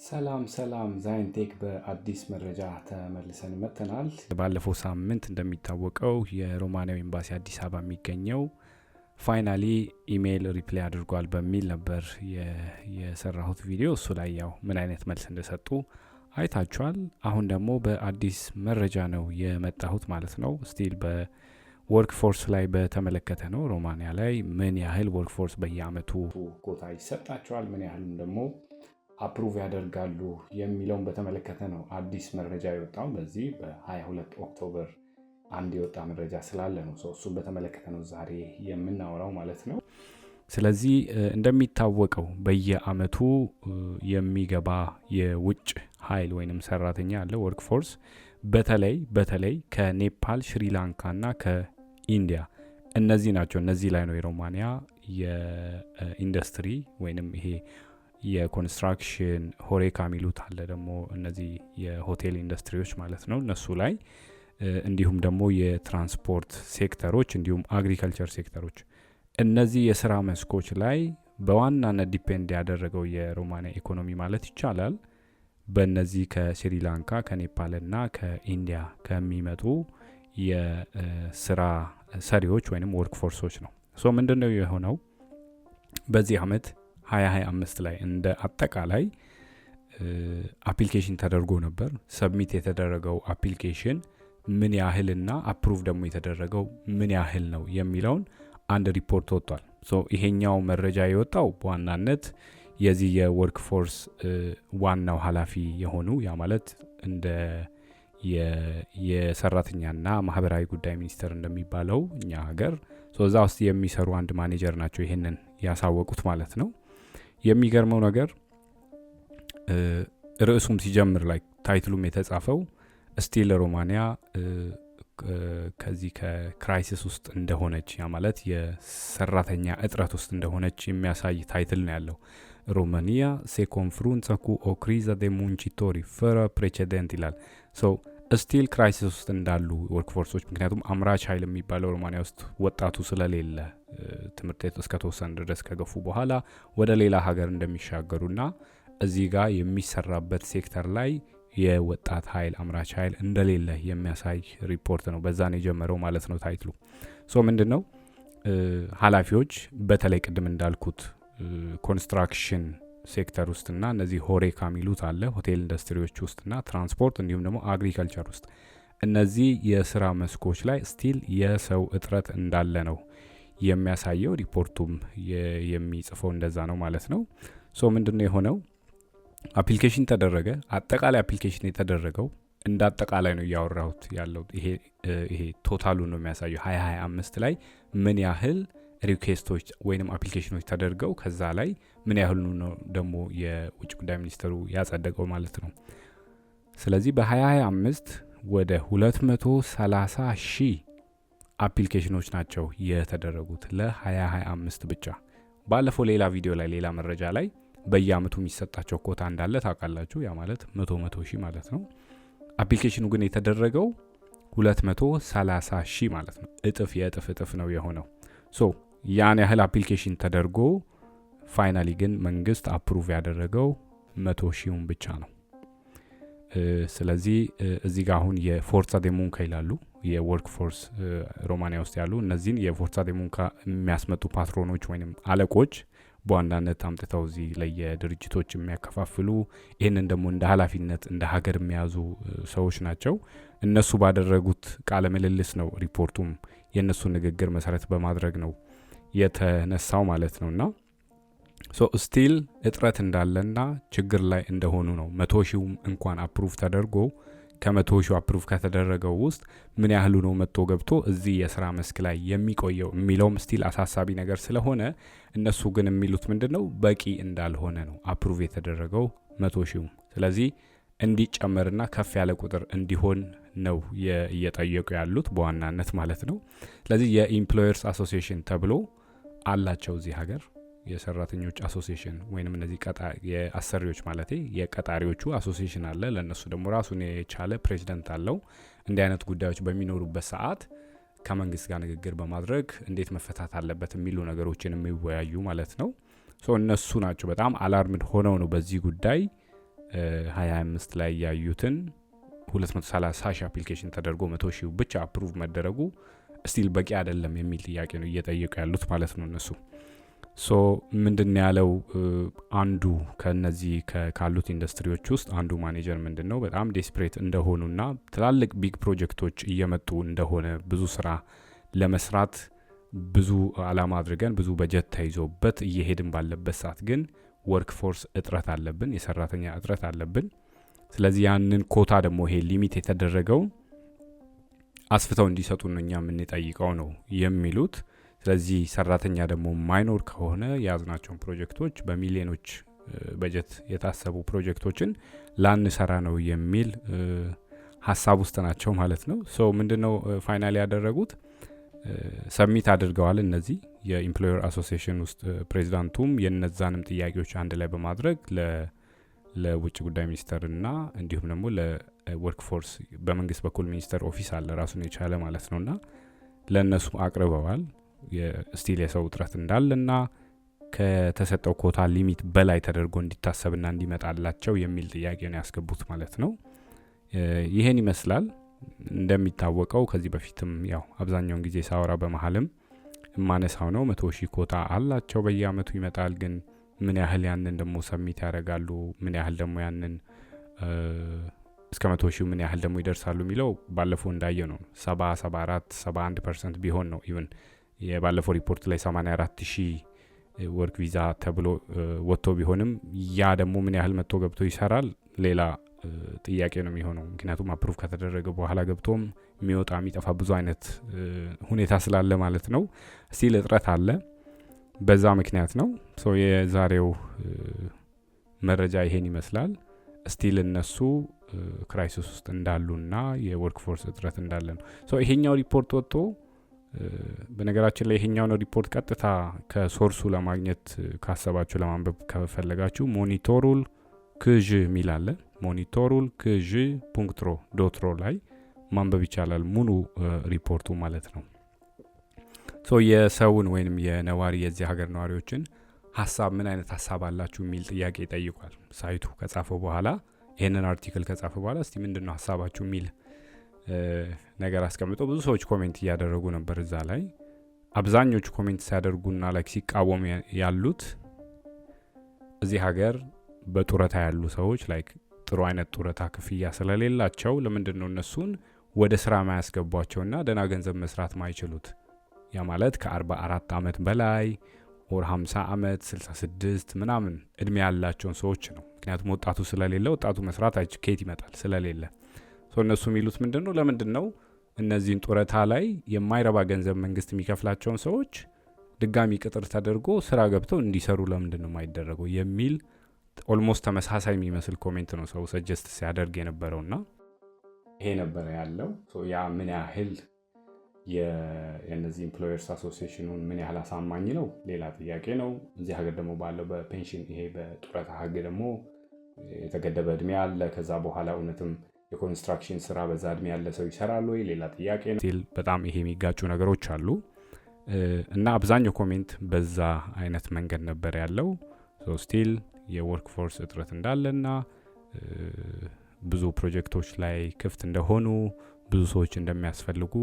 ሰላም ሰላም፣ ዛይንቴክ በአዲስ መረጃ ተመልሰን መጥተናል። ባለፈው ሳምንት እንደሚታወቀው የሮማንያው ኤምባሲ አዲስ አበባ የሚገኘው finally email reply አድርጓል በሚል ነበር የሰራሁት ቪዲዮ። እሱ ላይ ያው ምን አይነት መልስ እንደሰጡ አይታችኋል። አሁን ደግሞ በአዲስ መረጃ ነው የመጣሁት ማለት ነው። Still በ workforce ላይ በተመለከተ ነው። ሮማንያ ላይ ምን ያህል workforce በየአመቱ ኮታ ይሰጣቸዋል፣ ምን ያህሉም ደግሞ approve ያደርጋሉ የሚለውን በተመለከተ ነው አዲስ መረጃ የወጣው። በዚህ በ22 October አንድ የወጣ መረጃ ስላለ ነው። So እሱን በተመለከተ ነው ዛሬ የምናወራው ማለት ነው። ስለዚህ እንደሚታወቀው በየአመቱ የሚገባ የውጭ ኃይል ወይንም ሰራተኛ አለ፣ workforce፣ በተለይ በተለይ ከኔፓል፣ ሽሪላንካ እና ከኢንዲያ እነዚህ ናቸው። እነዚህ ላይ ነው የሮማንያ የኢንዱስትሪ ወይንም ይሄ የ construction፣ HoReCa የሚሉት አለ ደግሞ፣ እነዚህ የሆቴል ኢንዱስትሪዎች ማለት ነው፣ እነሱ ላይ፣ እንዲሁም ደግሞ የትራንስፖርት ሴክተሮች፣ እንዲሁም agriculture ሴክተሮች፣ እነዚህ የስራ መስኮች ላይ በዋናነት depend ያደረገው የሮማንያ ኢኮኖሚ ማለት ይቻላል በእነዚህ ከስሪላንካ፣ ከኔፓልና ከኢንዲያ ከሚመጡ የስራ ሰሪዎች ወይም workforce ኦች ነው። So ምንድን ነው የሆነው? በዚህ አመት 2025 ላይ እንደ አጠቃላይ application ተደርጎ ነበር። Submit የተደረገው application ምን ያህልና approve ደግሞ የተደረገው ምን ያህል ነው የሚለውን አንድ ሪፖርት ወጥቷል። So ይሄኛው መረጃ የወጣው በዋናነት የዚህ የ workforce ዋናው ኃላፊ የሆኑ፣ ያ ማለት እንደ የሰራተኛና ማህበራዊ ጉዳይ ሚኒስቴር እንደሚባለው እኛ ሀገር፣ እዛ ውስጥ የሚሰሩ አንድ ማኔጀር ናቸው ይሄንን ያሳወቁት ማለት ነው። የሚገርመው ነገር ርዕሱም ሲጀምር ላይ title ኡም የተጻፈው still ሮማንያ ከዚህ ከ crisis ውስጥ እንደሆነች፣ ያ ማለት የሰራተኛ እጥረት ውስጥ እንደሆነች የሚያሳይ title ነው ያለው። "România se confruntă cu o criză de muncitori fără precedent" ይላል። So still crisis ውስጥ እንዳሉ workforce ኦች፣ ምክንያቱም አምራች ኃይል የሚባለው ሮማንያ ውስጥ ወጣቱ ስለሌለ ትምህርት ቤት እስከ ተወሰነ ድረስ ከገፉ በኋላ ወደ ሌላ ሀገር እንደሚሻገሩና እዚህ ጋር የሚሰራበት ሴክተር ላይ የወጣት ኃይል፣ አምራች ኃይል እንደሌለ የሚያሳይ ሪፖርት ነው። በዛ ነው የጀመረው ማለት ነው title ኡ። So ምንድን ነው፣ ኃላፊዎች በተለይ ቅድም እንዳልኩት construction sector ውስጥና እነዚህ HoReCa የሚሉት አለ፣ ሆቴል ኢንዱስትሪዎች ውስጥና ትራንስፖርት እንዲሁም ደግሞ agriculture ውስጥ፣ እነዚህ የስራ መስኮች ላይ still የሰው እጥረት እንዳለ ነው የሚያሳየው። ሪፖርቱም የሚጽፈው እንደዛ ነው ማለት ነው። So ምንድን ነው የሆነው? Application ተደረገ። አጠቃላይ application የተደረገው፣ እንደ አጠቃላይ ነው እያወራሁት ያለው፣ ይሄ total ኡ ነው የሚያሳየው፣ 2025 ላይ ምን ያህል request ኦች ወይንም application ኖች ተደርገው ከዛ ላይ ምን ያህሉ ነው ደግሞ የውጭ ጉዳይ ሚኒስተሩ ያጸደቀው ማለት ነው። ስለዚህ በ2025 ወደ 230 ሺህ application ኖች ናቸው የተደረጉት ለ2025 ብቻ። ባለፈው ሌላ ቪዲዮ ላይ፣ ሌላ መረጃ ላይ በየአመቱ የሚሰጣቸው ኮታ እንዳለ ታውቃላችሁ። ያ ማለት መቶ መቶ ሺህ ማለት ነው። Application ኑ ግን የተደረገው 230 ሺህ ማለት ነው። እጥፍ የእጥፍ እጥፍ ነው የሆነው። So ያን ያህል application ተደርጎ finally ግን መንግስት approve ያደረገው 100 ሺውን ብቻ ነው። ስለዚህ እዚህ ጋር አሁን የ forța de muncă ይላሉ፣ የ workforce ሮማኒያ ውስጥ ያሉ እነዚህን የ forța de muncă የሚያስመጡ patron ኦች ወይም አለቆች፣ በዋናነት አምጥተው እዚህ ለየድርጅቶች የሚያከፋፍሉ፣ ይህንን ደግሞ እንደ ኃላፊነት እንደ ሀገር የሚያዙ ሰዎች ናቸው። እነሱ ባደረጉት ቃለ ምልልስ ነው፣ ሪፖርቱም የእነሱን ንግግር መሰረት በማድረግ ነው የተነሳው ማለት ነው። እና so still እጥረት እንዳለና ችግር ላይ እንደሆኑ ነው። 100 ሺውም እንኳን approve ተደርጎ፣ ከ100 ሺው approve ከተደረገው ውስጥ ምን ያህሉ ነው መጥቶ ገብቶ እዚህ የስራ መስክ ላይ የሚቆየው የሚለውም still አሳሳቢ ነገር ስለሆነ፣ እነሱ ግን የሚሉት ምንድን ነው፣ በቂ እንዳልሆነ ነው approve የተደረገው 100 ሺውም። ስለዚህ እንዲጨመርና ከፍ ያለ ቁጥር እንዲሆን ነው እየጠየቁ ያሉት በዋናነት ማለት ነው። ስለዚህ የ employers association ተብሎ አላቸው እዚህ ሀገር፣ የሰራተኞች association ወይንም እነዚህ የአሰሪዎች ማለት የቀጣሪዎቹ association አለ። ለእነሱ ደግሞ ራሱን የቻለ ፕሬዚደንት አለው። እንዲህ አይነት ጉዳዮች በሚኖሩበት ሰዓት ከመንግስት ጋር ንግግር በማድረግ እንዴት መፈታት አለበት የሚሉ ነገሮችን የሚወያዩ ማለት ነው። So እነሱ ናቸው በጣም alarmed ሆነው ነው በዚህ ጉዳይ። 25 ላይ ያዩትን 230 ሺህ application ተደርጎ 100 ሺህ ብቻ approve መደረጉ still በቂ አይደለም የሚል ጥያቄ ነው እየጠየቁ ያሉት ማለት ነው እነሱ። So ምንድን ያለው አንዱ ከነዚህ ካሉት ኢንዱስትሪዎች ውስጥ አንዱ ማኔጀር ምንድን ነው፣ በጣም desperate እንደሆኑና ትላልቅ big ፕሮጀክቶች እየመጡ እንደሆነ፣ ብዙ ስራ ለመስራት ብዙ አላማ አድርገን ብዙ በጀት ተይዞበት እየሄድን ባለበት ሰዓት ግን workforce እጥረት አለብን፣ የሰራተኛ እጥረት አለብን። ስለዚህ ያንን ኮታ ደግሞ ይሄ limit የተደረገው አስፍተው እንዲሰጡ ነው እኛ የምንጠይቀው ነው የሚሉት። ስለዚህ ሰራተኛ ደግሞ ማይኖር ከሆነ የያዝናቸውን ፕሮጀክቶች፣ በሚሊዮኖች በጀት የታሰቡ ፕሮጀክቶችን ላንሰራ ነው የሚል ሀሳብ ውስጥ ናቸው ማለት ነው። So ምንድነው final ያደረጉት? Submit አድርገዋል። እነዚህ የ employer association ውስጥ ፕሬዚዳንቱም የነዛንም ጥያቄዎች አንድ ላይ በማድረግ ለውጭ ጉዳይ ሚኒስተርና እንዲሁም ደግሞ ለ workforce፣ በመንግስት በኩል ሚኒስተር office አለ ራሱን የቻለ ማለት ነውና ለእነሱ አቅርበዋል። Still የሰው እጥረት እንዳለና ከተሰጠው ኮታ limit በላይ ተደርጎ እንዲታሰብና እንዲመጣላቸው የሚል ጥያቄ ነው ያስገቡት ማለት ነው። ይህን ይመስላል። እንደሚታወቀው ከዚህ በፊትም ያው አብዛኛውን ጊዜ ሳወራ በመሀልም የማነሳው ነው። 100,000 ኮታ አላቸው፣ በየአመቱ ይመጣል። ግን ምን ያህል ያንን ደግሞ submit ያደርጋሉ፣ ምን ያህል ደግሞ ያንን እስከ 100,000 ምን ያህል ደግሞ ይደርሳሉ የሚለው ባለፈው እንዳየነው 70፣ 74፣ 71% ቢሆን ነው። Even የባለፈው ሪፖርት ላይ 84,000 work visa ተብሎ ወጥቶ ቢሆንም ያ ደግሞ ምን ያህል መጥቶ ገብቶ ይሰራል ሌላ ጥያቄ ነው የሚሆነው። ምክንያቱም approve ከተደረገ በኋላ ገብቶም የሚወጣ የሚጠፋ ብዙ አይነት ሁኔታ ስላለ ማለት ነው። Still እጥረት አለ። በዛ ምክንያት ነው። So የዛሬው መረጃ ይሄን ይመስላል። Still እነሱ crisis ውስጥ እንዳሉና የ workforce እጥረት እንዳለ ነው። So ይሄኛው ሪፖርት ወጥቶ፣ በነገራችን ላይ ይሄኛውን ሪፖርት ቀጥታ ከ source ኡ ለማግኘት ካሰባችሁ፣ ለማንበብ ከፈለጋችሁ Monitorul CJ የሚል አለ። Monitorul CJ punct ro dot ro ላይ ማንበብ ይቻላል፣ ሙሉ ሪፖርቱ ማለት ነው። So የሰውን ወይንም የነዋሪ የዚህ ሀገር ነዋሪዎችን ሀሳብ፣ ምን አይነት ሀሳብ አላችሁ የሚል ጥያቄ ይጠይቋል። Site ኡ ከጻፈው በኋላ፣ ይህንን article ከጻፈ በኋላ እስቲ ምንድን ነው ሀሳባችሁ የሚል ነገር አስቀምጦ ብዙ ሰዎች comment እያደረጉ ነበር እዛ ላይ። አብዛኞቹ comment ሲያደርጉና like ሲቃወሙ ያሉት እዚህ ሀገር በጡረታ ያሉ ሰዎች like ጥሩ አይነት ጡረታ ክፍያ ስለሌላቸው ለምንድን ነው እነሱን ወደ ስራ ማያስገቧቸውና ደህና ገንዘብ መስራት ማይችሉት? ያ ማለት ከ44 ዓመት በላይ or 50 ዓመት፣ 66 ምናምን እድሜ ያላቸውን ሰዎች ነው። ምክንያቱም ወጣቱ ስለሌለ፣ ወጣቱ መስራት ከየት ይመጣል ስለሌለ። እነሱ የሚሉት ምንድን ነው? ለምንድን ነው እነዚህን ጡረታ ላይ የማይረባ ገንዘብ መንግስት የሚከፍላቸውን ሰዎች ድጋሚ ቅጥር ተደርጎ ስራ ገብተው እንዲሰሩ ለምንድን ነው የማይደረገው የሚል almost ተመሳሳይ የሚመስል comment ነው ሰው suggest ሲያደርግ የነበረውና ይሄ ነበረ ያለው። ያ ምን ያህል የእነዚህ employers association ኑን ምን ያህል አሳማኝ ነው ሌላ ጥያቄ ነው። እዚህ ሀገር ደግሞ ባለው በ pension ይሄ በጡረታ ህግ ደግሞ የተገደበ እድሜ አለ። ከዛ በኋላ እውነትም የ construction ስራ በዛ እድሜ ያለ ሰው ይሰራል ወይ ሌላ ጥያቄ ነው። በጣም ይሄ የሚጋጩ ነገሮች አሉ እና አብዛኛው comment በዛ አይነት መንገድ ነበር ያለው። Still የ workforce እጥረት እንዳለና ብዙ ፕሮጀክቶች ላይ ክፍት እንደሆኑ፣ ብዙ ሰዎች እንደሚያስፈልጉ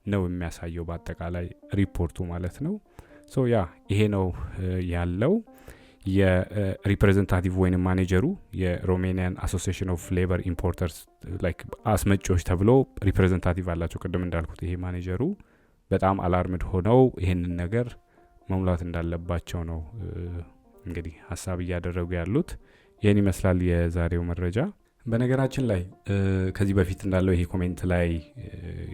ነው የሚያሳየው በአጠቃላይ ሪፖርቱ ማለት ነው። So yeah፣ ይሄ ነው ያለው። የ representative ወይም ማኔጀሩ የ Romanian Association of Labor Importers፣ like አስመጪዎች ተብሎ representative አላቸው። ቅድም እንዳልኩት ይሄ ማኔጀሩ በጣም alarmed ሆነው ይህንን ነገር መሙላት እንዳለባቸው ነው እንግዲህ ሀሳብ እያደረጉ ያሉት። ይህን ይመስላል የዛሬው መረጃ። በነገራችን ላይ ከዚህ በፊት እንዳለው ይሄ comment ላይ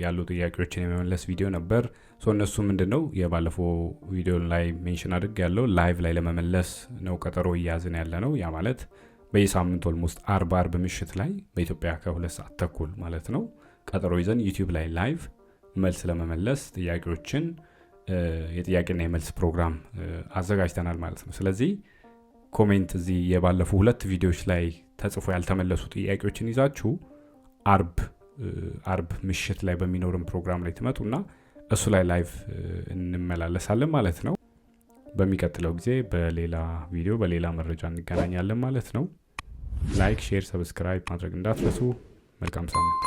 ያሉ ጥያቄዎችን የመመለስ ቪዲዮ ነበር። እነሱ ምንድን ነው የባለፈው ቪዲዮ ላይ mention አድርጌያለሁ፣ live ላይ ለመመለስ ነው ቀጠሮ እያዝን ያለ ነው። ያ ማለት በየሳምንቱ almost አርብ አርብ ምሽት ላይ በኢትዮጵያ ከ2:30 ማለት ነው ቀጠሮ ይዘን YouTube ላይ live መልስ ለመመለስ ጥያቄዎችን የጥያቄና የመልስ ፕሮግራም አዘጋጅተናል ማለት ነው። ስለዚህ comment እዚህ የባለፉ ሁለት ቪዲዮዎች ላይ ተጽፎ ያልተመለሱ ጥያቄዎችን ይዛችሁ አርብ አርብ ምሽት ላይ በሚኖርን ፕሮግራም ላይ ትመጡና እሱ ላይ live እንመላለሳለን ማለት ነው። በሚቀጥለው ጊዜ በሌላ ቪዲዮ በሌላ መረጃ እንገናኛለን ማለት ነው። Like፣ share፣ subscribe ማድረግ እንዳትረሱ። መልካም ሳምንት።